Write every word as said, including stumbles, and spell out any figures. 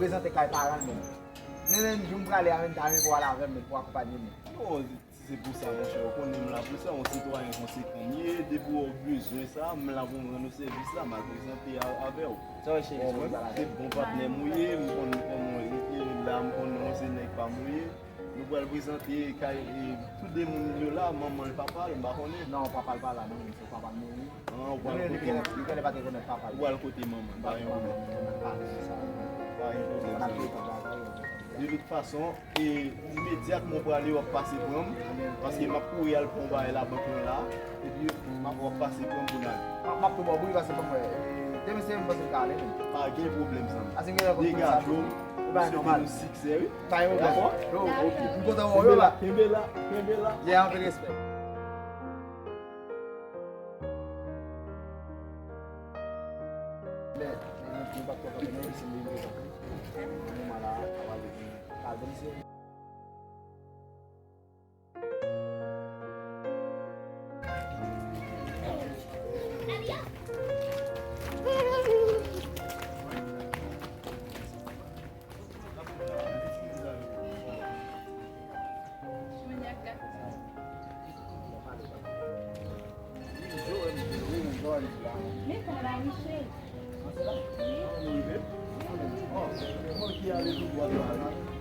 Prezante kay paran l menm. Men menm jou m prale a menm, ta renmen pou w al avè m menm, pou w akonpanye m. Non, si se pou sa, monchè, ou konnen m la pou sa, yon sitwayen konsekan m ye, depi w bezwen sa, m la pou m rann ou sèvis la, m al prezante a- avè w. Sa w cheri, ou konprann? Se bon patnè m ou ye, m konn kòman w ye, e la m konn non se nèg pa m ou ye. Nou pral prezante kay, e, tout de moun yo la, manman l, papa l, m pa konnen. Non, papa l pa la, non, se papa l mouri. An, ou pral kote, li genlè pa te konèt papa l. Ou pral kote manman l, pa gen pwoblèm. Pa gen pwoblèm. De tout fason, e, imedyatman ou prale, w ap pase pran m, paske m ap kouri al pran yon bagay labank lan la, epi m ap, w ap pase pran m pou n ale. M ap, m ap tou ba w bri, paske ban m wè, e, demen se m panse m ka ale menm. Pa gen pwoblèm, zanmi. Degaje w. Ou bay nòmal. Siksè, wi. Pa gen pwoblèm. Dakò? Yo, ok. M kontan wè w la. Kenbe la, kenbe la. Yeah, anpil respè. Men, men, nou pa t kontan, men, si nou vin kontan. Mwen la, a va vin. Ka vin, se Men kòman Michel? Ki ale tout dwat la.